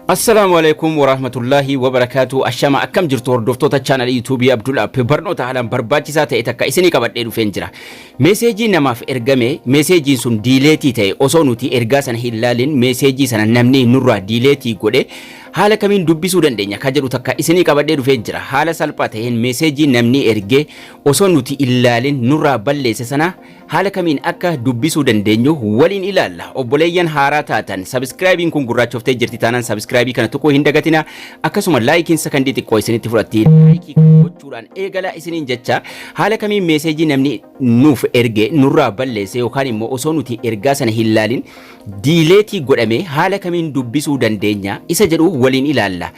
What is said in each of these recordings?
Assalaamu alaikum warahmatullahi wabarakaatu. Ashama, akkam jirtu hordoftoota chaanalii YouTube Abdul App? Barnoota haalaan barbaachisaa ta'e takka isinii qabadhee dhufeen jira. Meeseejii namaaf ergame, meeseejiin sun delete ta'e, osoo nuti ergaa sana hin laalin meeseejii sana namni nurraa delete godhe haala kamiin dubbisuu dandeenya ka jedhu takka isinii qabadhee dhufeen jira. Haala salphaa ta'een meeseejii namni ergee osoo nuti hin laalin nurraa balleesse sana haala kamiin akka dubbisuu dandeenyu waliin ilaalla. Obboleeyyan haaraa taatan, subscribeiin kun gurraachoftee jirti taanaan subscribe kana tuquu hin dagatina. Akkasuma likeiin sakandii xiqqoo isinitti fudhatti, like gochuudhaan eegala isiniin jecha. Haala kamiin meeseejii namni nuuf erge nurraa balleesse yookaan immoo osoo nuti ergaa sana hin laalin delete godhame haala kamiin dubbisuu dandeenya isa jedhu waliin ilaalla.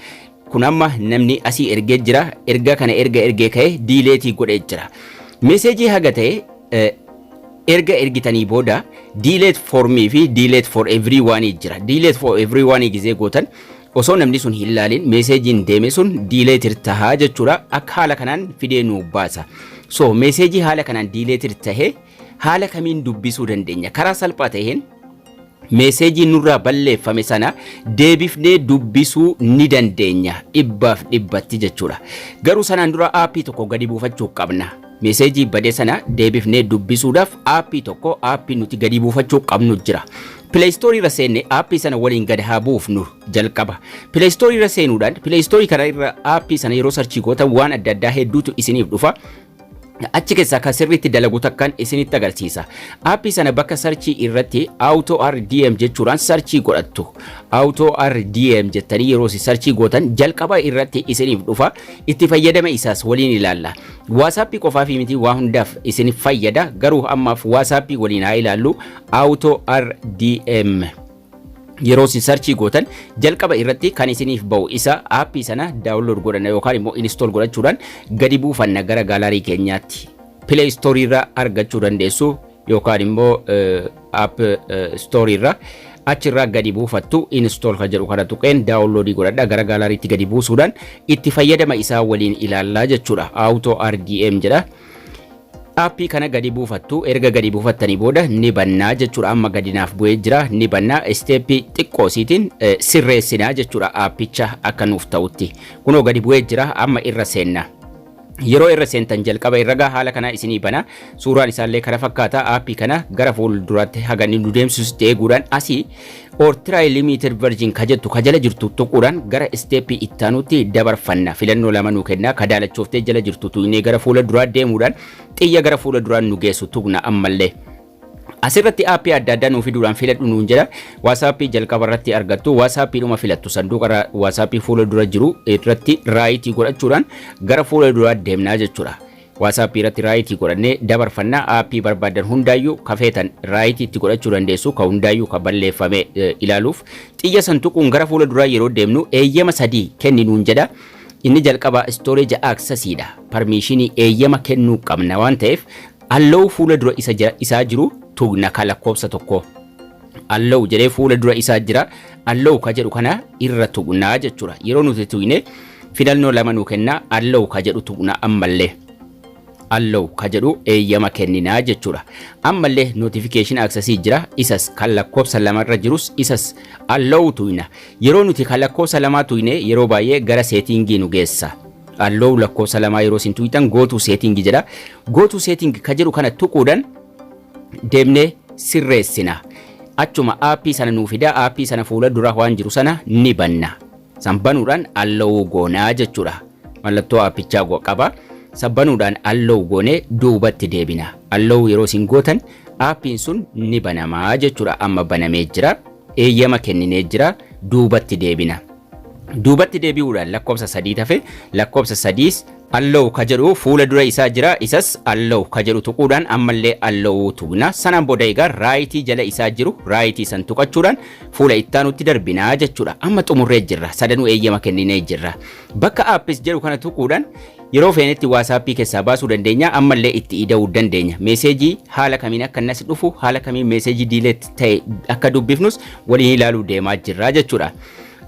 Kun amma namni asii ergee jira. Ergaa kana erga ergee ka'e delete godhee jira. Meeseejii haga ta'e erga ergitanii booda delete for me fi delete for everyone jira. Delete for everyone gizee gootan osoo namni sun hin laalin meeseejiin deeme sun delete tahaa jechuudha. Akka haala kanaan fidee nu baasa. So meeseejii haala kanaan delete tahee haala kamiin dubbisuu dandeenya? Karaa salphaa ta'een meeseejii nurraa balleeffame sana deebifnee dubbisuu ni dandeenya dhibbaaf dhibbatti jechuudha. Garuu sanaan dura aappii tokko gadi buufachuu qabna. Meeseejii badee sana deebifnee dubbisuudhaaf aappii tokko, aappii nuti gadi buufachuu qabnu jira. Play Store irra seenne aappii sana waliin gadi haa buufnu jalqaba. Play Store irra seenuudhaan Play Store kana irra aappii sana yeroo search gootan waan adda addaa hedduutu isiniif dhufa. Achi keessaa kan sirriitti dalagu takkaan isinitti agarsiisa. Aappii sana bakka search irratti Auto RDM jechuudhaan search godhattu. Auto RDM jettanii yeroo isin search gootan jalqaba irratti isiniif dhufa. Itti fayyadama isaas waliin ilaalla. WhatsAppii qofaaf miti, waa hundaaf isiniif fayyada. Garuu ammaaf WhatsAppii waliin haa ilaallu. Auto RDM. Yeroo isin search gootan jalqaba irratti kan isiniif ba'u isa. Aappii sana download godhanna yookaan immoo install godhachuudhaan gadi buufanna gara gallery keenyaatti. Play Store irraa argachuu dandeessu yookaan immoo App Store irraa achirraa gadi buufattu. Install kan jedhu kana tuqeen download godhadha. Gara gallerytti gadi buusuudhaan itti fayyadama isaa waliin ilaallaa jechuudha. Auto RDM jedha. Aappii kana gadi buufattu. Erga gadi buufattanii booda ni bannaa jechuudha. Amma gadi naaf bu'ee jira, ni bannaa. Step xiqqoo isiitiin sirreessinaa jechuudha aappicha akka nuuf ta'utti. Kunoo gadi bu'ee jira, amma irra seenna. Yeroo irra seentan jalqaba irra gaa haala kanaa isinii bana. Suuraan isaallee kana fakkaata. Aappii kana gara fuulduraatti haga inni nu deemsisutti eeguudhaan asii "or try limited version" ka jettu ka jala jirtu tuquudhaan gara step ittaanutti dabarfanna. Filannoo lama nuu kenna. Ka daalachooftee jala jirtu tuqnee gara fuula duraa deemuudhaan xiyya gara fuula duraa nu geessu tuqna ammallee. Asirratti aappii adda addaa nuu fiduudhaan filadhu nuun jedha. WhatsAppii jalqaba irratti argattu. WhatsAppiidhuma filattu. Sanduuqa WhatsAppii fuula dura jiru irratti right godhachuudhaan gara fuula duraa deemnaa jechuudha. WhatsAppii irratti right godhannee dabarfannaa. Aappii barbaadan hundaayyuu kafeetan right itti godhachuu dandeessu, ka hundaayyuu ka balleeffame ilaaluuf. Xiyya san tuquun gara fuula duraa yeroo deemnu eeyyama sadii kenni nuun jedha. Inni jalqaba storage accessiidha. Permission eeyyama kennuu qabna waan ta'eef allow fuula dura isaa jiru tuqna, ka lakkoofsa tokko. Allow jedhee fuula dura isaa jira. Allow ka jedhu kana irra tuqnaa jechuudha. Yeroo nuti tuqne filannoo lama nuu kenna. Allow ka jedhu tuqna ammallee. Allow ka jedhu eeyyama kenninaa jechuudha. Ammallee notification access jira. Isas kan lakkoofsa lamarra jirus isas allow tuqna. Yeroo nuti kan lakkoofsa lamaa tuqne yeroo baay'ee gara setting nu geessa. Allow lakkoofsa lamaa yeroo isin tuqxan "go to setting" jedha. "Go to setting" ka jedhu kana tuquudhaan deemnee sirreessina. Achuma aappii sana nuu fida. Aappii sana fuula dura waan jiru sana ni banna. San banuudhaan allow goonaa jechuudha. Mallattoo aappichaa qaba. San banuudhaan allow goonee duubatti deebina. Allow yeroo isin gootan aappiin sun ni banamaa jechuudha. Amma banamee jira. Eeyyama kenninee jira. Duubatti deebina. Duubatti deebi'uudhaan lakkoofsa sadii tafe. Lakkoofsa sadiis allow ka jedhu fuula dura isaa jira. Isas allow ka jedhu tuquudhaan ammallee allow tuqna. Sanaan booda egaa right jala isaa jiru, right san tuqachuudhaan fuula ittaanutti darbinaa jechuudha. Amma xumurree jirra. Sadanuu eeyyama kenninee jirra. Bakka "apps" jedhu kana tuquudhaan yeroo feenetti WhatsAppii keessaa baasuu dandeenya. Ammallee itti ida'uu dandeenya. Meeseejii haala kamiin akka nas dhufu, haala kamiin meeseejii delete ta'e akka dubbifnus waliin ilaaluu deemaa jirra jechuudha.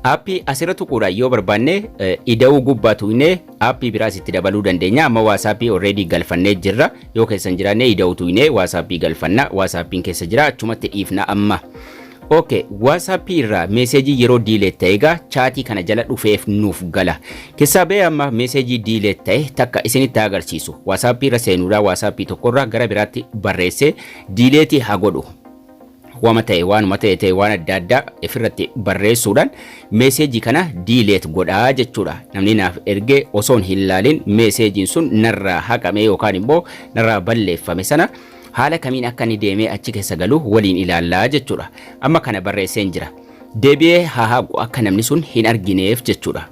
Aappii asirra tuquudhaan yoo barbaanne ida'uu gubbaa tuqnee aappii biraas itti dabaluu dandeenya. Amma WhatsAppii already galfannee jirra. Yoo keessan jiraanne ida'uu tuqnee WhatsAppii galfanna. WhatsAppiin keessa jira, achumatti dhiifna amma. Ok, WhatsApp irraa meeseejii yeroo delete ta'e egaa chaatii kana jala dhufeef nuuf gala. Keessaa ba'ee amma meeseejii delete ta'e takka isinitti agarsiisu. WhatsApp irra seenuudhaa WhatsApp tokkorraa gara biraatti barreessee delete haa godhu. Wama ta'e, waanuma ta'e ta'e, waan adda addaa ofirratti barreessuudhaan meeseejii kana delete godhaa jechuudha. Namni naaf ergee osoon hin laalin meeseejiin sun narraa haqame yookaan immoo narraa balleeffame sana haala kamiin akka inni deemee achi keessa galu waliin ilaallaa jechuudha. Amma kana barreesseen jira. Deebi'ee haa haqu akka namni sun hin argineef jechuudha.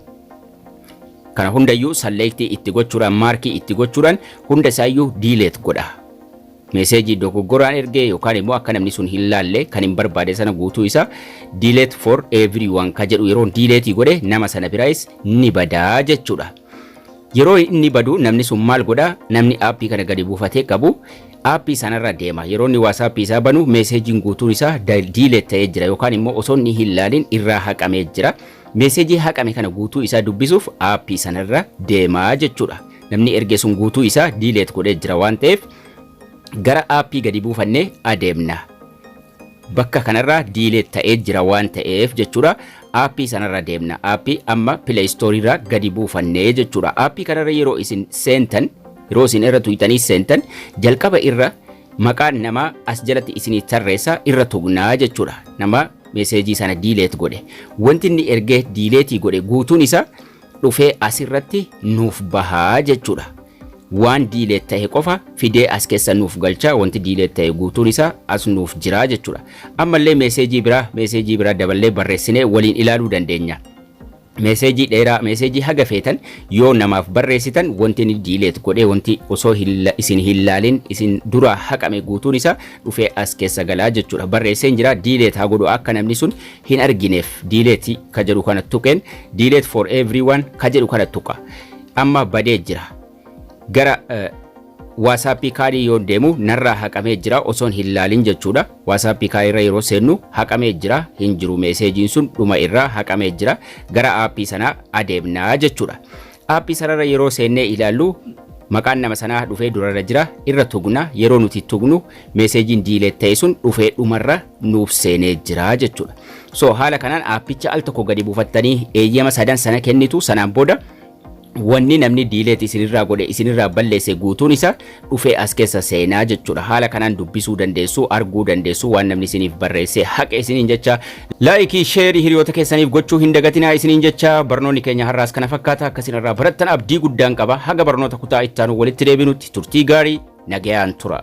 Kana hundayyuu select itti gochuudhaan, mark itti gochuudhaan hunda isaayyuu delete godha. Meeseejii dogoggoraan ergee yookaan immoo akka namni sun hin laalle kan hin barbaade sana guutuu isaa "delete for everyone" ka jedhu yeroo delete godhe nama sana biraayis ni badaa jechuudha. Yeroo inni badu namni sun maal godhaa? Namni aappii kana gadi buufatee qabu aappii sanarra deema. Yeroo inni WhatsAppii isaa banu meeseejiin guutuun isaa delete ta'ee jira yookaan immoo osoo inni hin laalin irraa haqamee jira. Meeseejii haqame kana guutuu isaa dubbisuuf aappii sanarra deemaa jechuudha. Namni erge sun guutuu isaa delete godhee jira waan ta'eef gara aappii gadi buufannee adeemna. Bakka kanarraa delete ta'ee jira waan ta'eef jechuudha. Aappii sanarra deemna. Aappii amma Play Store irraa gadi buufannee jechuudha. Aappii kanarra yeroo isin seentan, yeroo isin irra tuyxanii seentan, jalqaba irra maqaan namaa as jalatti isinii tarreessa, irra tuqnaa jechuudha. Nama meeseejii sana delete godhe. Wanti inni ergee delete godhe guutuun isaa dhufee asirratti nuuf bahaa jechuudha. Waan delete ta'e qofa fidee as keessa nuuf galcha. Wanti delete ta'e guutuun isaa as nuuf jira jechuudha. Ammallee meeseejii biraa daballee barreessinee waliin ilaaluu dandeenya. Meeseejii dheeraa, meeseejii haga feetan yoo namaaf barreessitan, wanti inni delete godhee, wanti osoo isin hin laalin isin duraa haqame guutuun isaa dhufee as keessa galaa jechuudha. Barreesseen jira, delete haa godhu akka namni sun hin argineef. Delete ka jedhu kana tuqeen "delete for everyone" ka jedhu kana tuqa. Amma badee jira. Gara WhatsAppii kaadii yoo deemu narraa haqamee jira osoon hin laalin jechuudha. WhatsAppii kaadii irra yeroo seennu haqamee jira, hin jiru, meeseejiin sun dhuma irraa haqamee jira. Gara aappii sanaa adeemnaa jechuudha. Aappii sanarra yeroo seennee ilaallu maqaan nama sanaa dhufee durarra jira, irra tugna. Yeroo nuti tugnu meeseejiin delete ta'e sun dhufee dhumarra nuuf seenee jira jechuudha. So haala kanaan aappicha al tokko gadi buufattanii eeyyama sadan sana kennitu. Sanaan booda wanni namni delete isinirraa godhe, isinirraa balleesse guutuun isaa dhufee as keessa seenaa jechuudha. Haala kanaan dubbisuu dandeessu, arguu dandeessu waan namni isiniif barreesse haqa isiniin jecha. Like, share hiriyoota keessaniif gochuu hin dagatinaa isiniin jecha. Barnoonni keenya har'aas kana fakkaata. Akka isinirraa barattan abdii guddaan qaba. Haga barnoota kutaa ittaanu walitti deebinutti turtii gaarii, nagayaan tura.